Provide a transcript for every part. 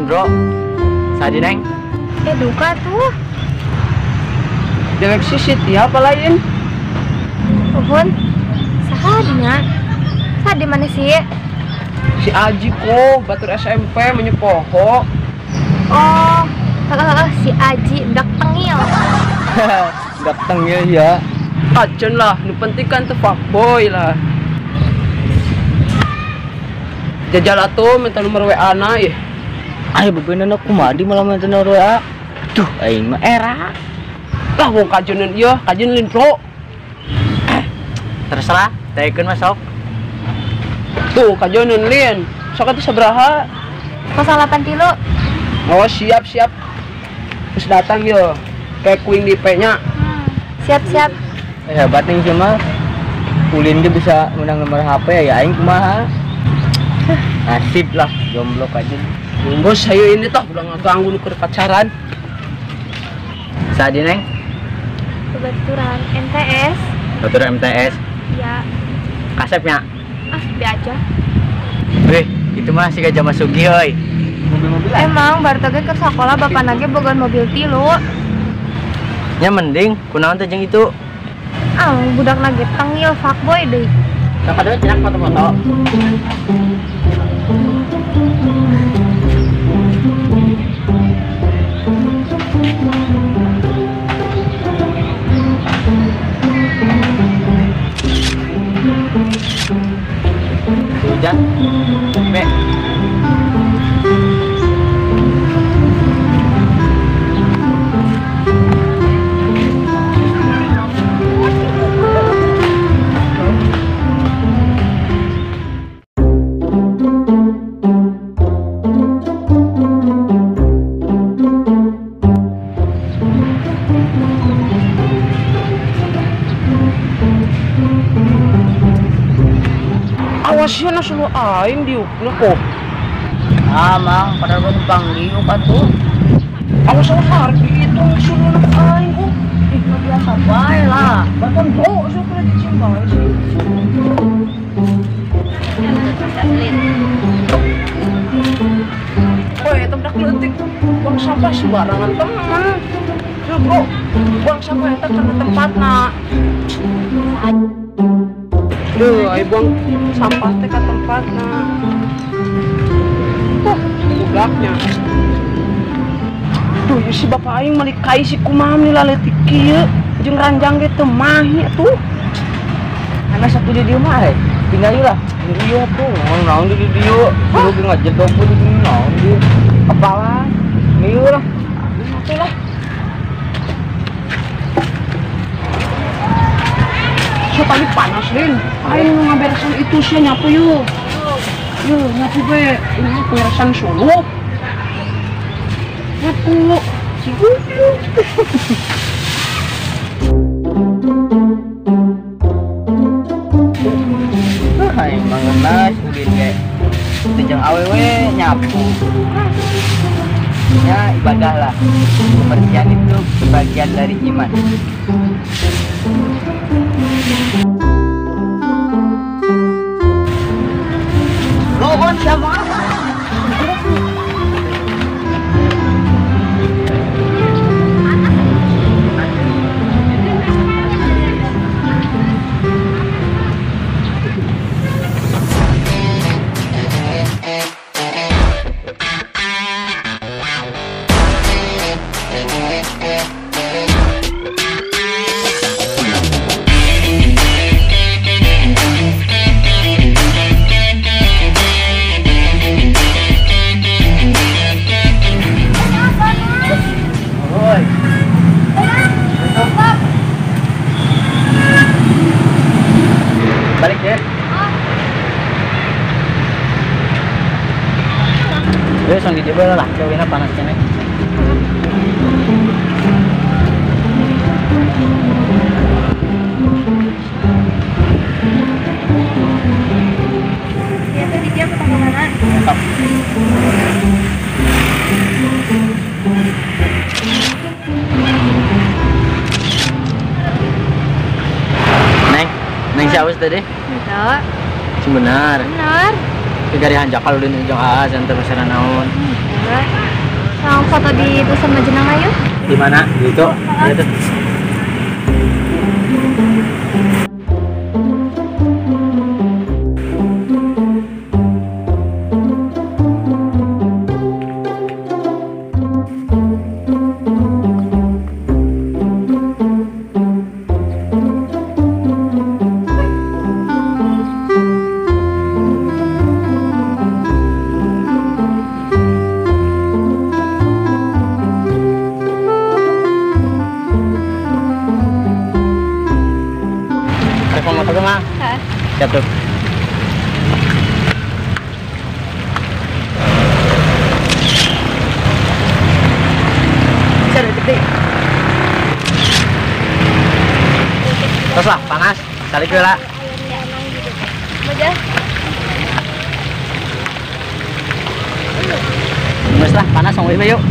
Kenalan, bro. Sadi, Neng. Duka tuh. Dewek si Tia apa lain? Uhun. Saha dinya? Saha di mana sih? Si Aji kok, batur SMP menyepoho. Oh, si Aji budak tengil. Budak tengil ya. Kacen lah, nu penting kan tuh fuckboy lah. Jajal atuh minta nomor WA na ih. Ayo bebeuna kumaha di malah minta nomor WA. Duh, aing mah era. Lah wong kajeun ieu, kajeun lin bro. Terserah, daekeun mah sok. Tuh kajeun lin. Sok atuh sabaraha? 083. Oh, siap siap. Terus datang yo. Kayak kuing di P-nya. Siap siap. Hebat nih sih mah. Ulin ge bisa menang nomor HP ya aing kumaha. Nasib lah, jomblo aja. Bos, ayo ini toh udah ngeganggu nu keur pacaran. Sadi, Neng? Kebetulan MTS. Kebetulan MTS. Ya. Kasepnya? Ah, be aja. Wih, itu mah si gajah masugi euy. Mobil-mobilan. Emang baru tadi ke sekolah bapak nage boga mobil tilu. Nya mending kunaon teh jeung itu. Ah, budak nage tengil fuckboy deui. Sok atuh cenak foto-foto. Hujan. Be. Awas ya sulu aing diukna kok. Ah, Mang, padahal gua numpang liuk atuh. Awas awas harus dihitung sulu aing kok. Ih, mah biasa bae lah. Bahkan bro, sok lagi cium bae sih. Oh, eta budak leutik buang sampah sembarangan teman. Yo, bro, buang sampah eta kana tempatna. Duh, ayo buang sampah teh ka tempatna. Budaknya. Duh, ieu si bapak aing meuli kai si kumaha meuli laleutik kieu jeung ranjang ge teu mahi atuh. Ana satu di dieu mah eh. Tinggal lah. Iya tuh, naon di dieu. Lu ge ngajedog di dieu naon di kepala. Miu lah. Atuh lah. So tadi panas, Lin. Aing nu ngaberesan itu sia nyapu yeuh. Yeuh, nyapu be. Ini beresan suluh. Nyapu. Aing mah ngeunah ulin ge. Teu jeung awewe nyapu. Ya ibadah lah. Kebersihan itu bagian dari iman. Nuhun sama. Balik ya. Yo song di dieu lah, cewekna panas keneh. Ya tadi dia ketemu mana? Top. Neng, neng siapa tadi? Enggak. Benar. Benar. Gari hanjakal ulin jeung aa jangan terus naon. Yang foto di itu sama jenang ayo. Di mana? Di itu. Ayo tuh. Siap tuh. Bisa detik. Terus lah, panas. Cari gue lah. Terus lah, panas. Sama yuk.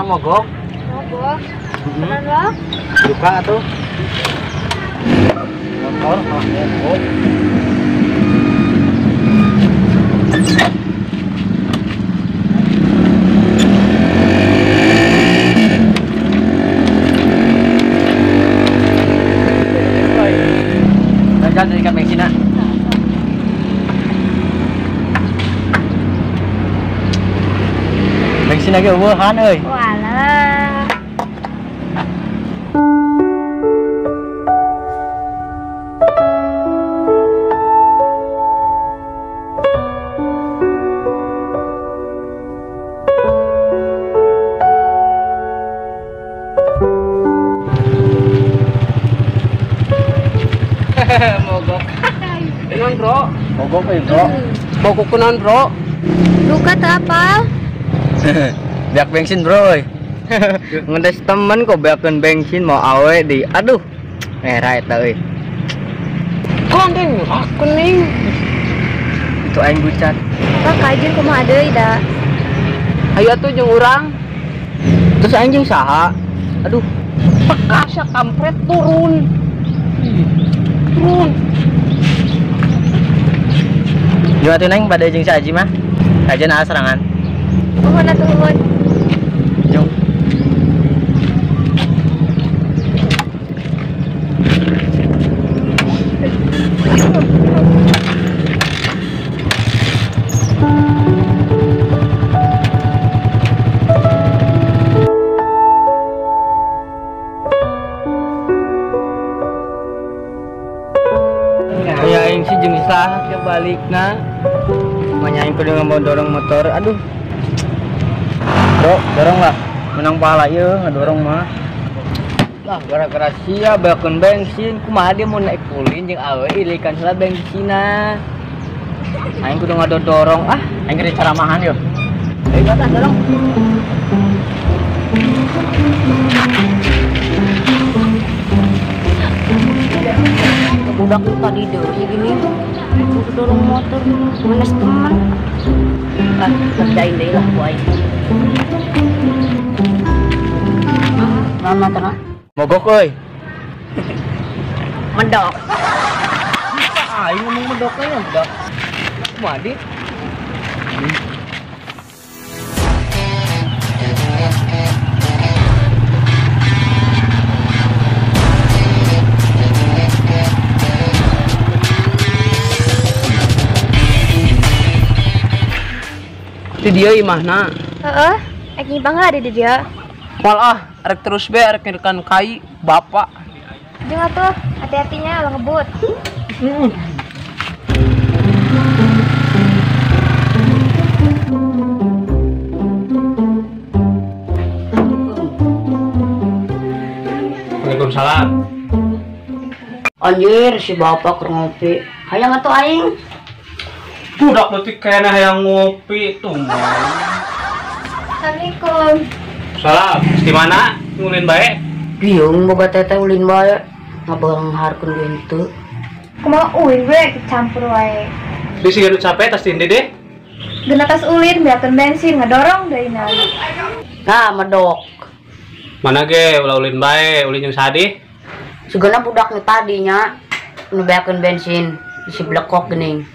Mogok. Mogok. Keren loh. Buka atuh. Motor malah mogok. Jalan dari ikan bensin ah. Bensin lagi eueuhan euy. Walah. Mogok. Kunaon, Bro? Mogok euy, Bro. Mogok kunaon, Bro? Duka teu apal? Beak bensin, Bro. Ngedes temen kok beakeun bensin mau awe di. Aduh. Era eta euy. Konten kuning. Itu aing bucat. Pak kajeun kumaha deui da? Hayu atuh jeung urang. Terus aing jeung saha? Aduh. Pekasya kampret turun. Turun. Yo atuh neng bade jeung si Aji mah. Kajeun aa serangan. Nuhun atuh nuhun. Jung. Ya aing sih jeung saha ke balikna. Manya aing kudu mau dorong motor. Aduh. Bro, dorong lah. Menang pahala ieu ngedorong mah. Lah gara-gara sia beakeun bensin, kumaha dia mau naik ulin jeung awe ilikan heula bensinna. Aing kudu ngadodorong ah, aing keur caramahan yo. Ayo batah dorong. Budak tadi deui gini. Kudu dorong motor, menes teman. Ah, kerjain deui lah ku aing. Lama terus. Mogok euy. Medok. Aing ngomong medok euy, medok. Kumaha di? Di dia imahna. Heeh, ek nyimpang lah di dia. Moal ah, rek terus be rek ngedekan kai bapak. Jeung atuh, hati-hatinya ulah ngebut. Waalaikumsalam. Anjir, si bapak keur ngopi. Hayang atuh aing. Budak leutik kayaknya hayang ngopi tuh. Assalamualaikum. Salam. Di mana? Ngulin bae? Biung boga teteh ulin bae. Ngabeungharkeun ge henteu. Kumaha ulin we campur wae. Di siga nu capek tas tinde deh. Geuna tas ulin beakeun bensin ngedorong deui na. Nah, medok. Mana ge ulah ulin bae, ulin jeung sadih. Sugana budak nu tadi nya nu beakeun bensin si blekok geuning.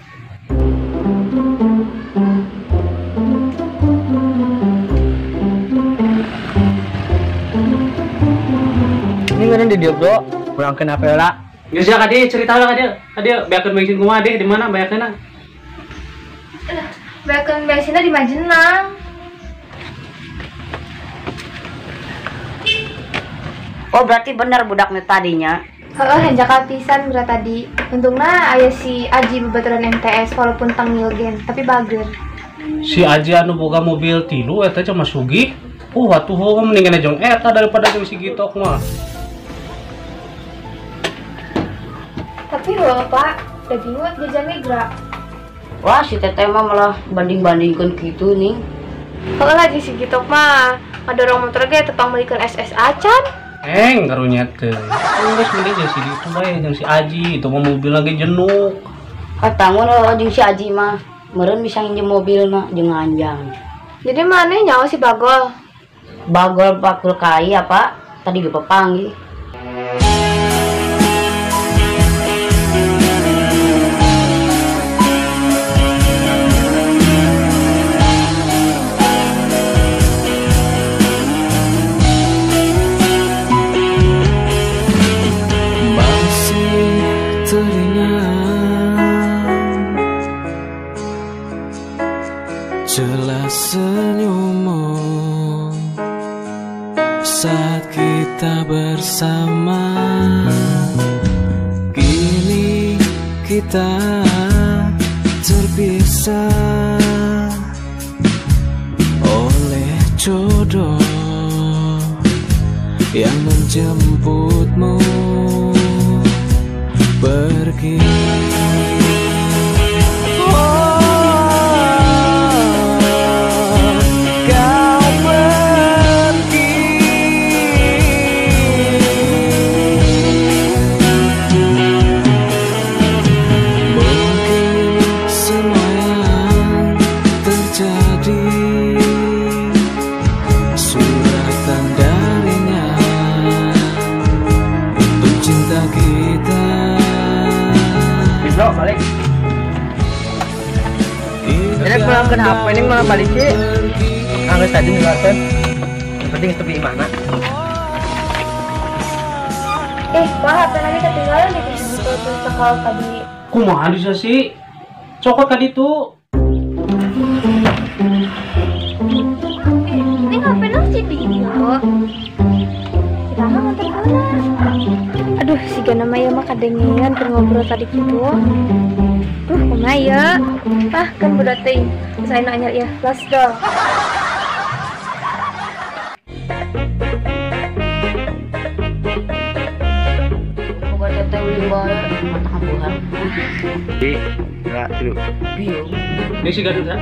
Ini ngeureun di dieu, Bro. Pulangkeun HP heula. Geus ya ka dieu cerita heula ka dieu. Ka dieu beakeun bensin kumaha deh di mana beakeunna? Beakeun bensinna di Majenang. Oh berarti bener budak nu tadinya. Heeh, hanjakal pisan berat tadi. Untungna aya si Aji babaturan MTS walaupun tangil gen, tapi bager. Si Aji anu boga mobil tilu eta cuma sugih. Atuh heuh mendingan jeung eta daripada jeung si Gitok mah. Tapi heuh Pak, da bingung jajan gerak. Wah, si teteh mah malah banding-bandingkeun kitu nih. Heuh lah jeung si Gitok mah, ngadorong motor ge tepang meulikeun SS acan. Eng karunya teh. Geus mending jeung si itu bae jeung si Aji, itu mah mobil lagi jenuk. Katangun jeung si Aji mah, meureun bisa nginjem mobil mah jeung nganjang. Jadi maneh nyawa si Bagol? Bagol bakul kai apa? Tadi ge papanggih. Jelas senyummu saat kita bersama. Kini kita terpisah oleh jodoh yang menjemputmu pergi. Bro, balik. Ini pulangkeun HP ini malah balik sih. Anggeus tadi ngeluarkeun. Yang penting geus tepi imahna. Pak, HP lagi ketinggalan di situ cekal tadi. Kumaha bisa sih? Cokot tadi tuh. Ini HP nang si Dio. Kita mah nganter heula. Aduh, siga nama ieu mah kadengean keur ngobrol tadi kitu. Duh, kumaha ieu? Ah, kan budak teh. Saya nanya ya, las dong. Boga teteh ulin bae mata kambuhan. Di, enggak dulu. Biung. Ini si gadut ha?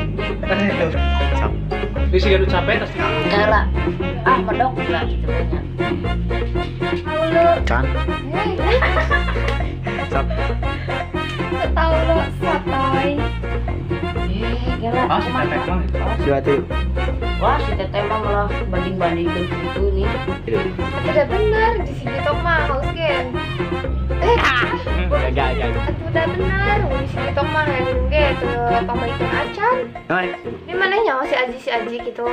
Ini si gadut capek tas. Enggak. Ah, medok lah gitu nya. Halo. Can. Sap. Tahu lo sotoy. Gila. Ah, si teteh mah. Dua tuh. Wah, si teteh mah malah banding-bandingkeun gitu nih. Udah bener di sini tok mah haus gen. Enggak. Udah bener, di sini tok mah minum ge teu pameuikeun acan. Ini mana nyawa si Aji gitu.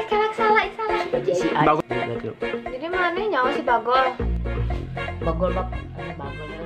Kalak salah. Si Aji. Jadi mana nyawa si Bagol? Bagol bak, bagol.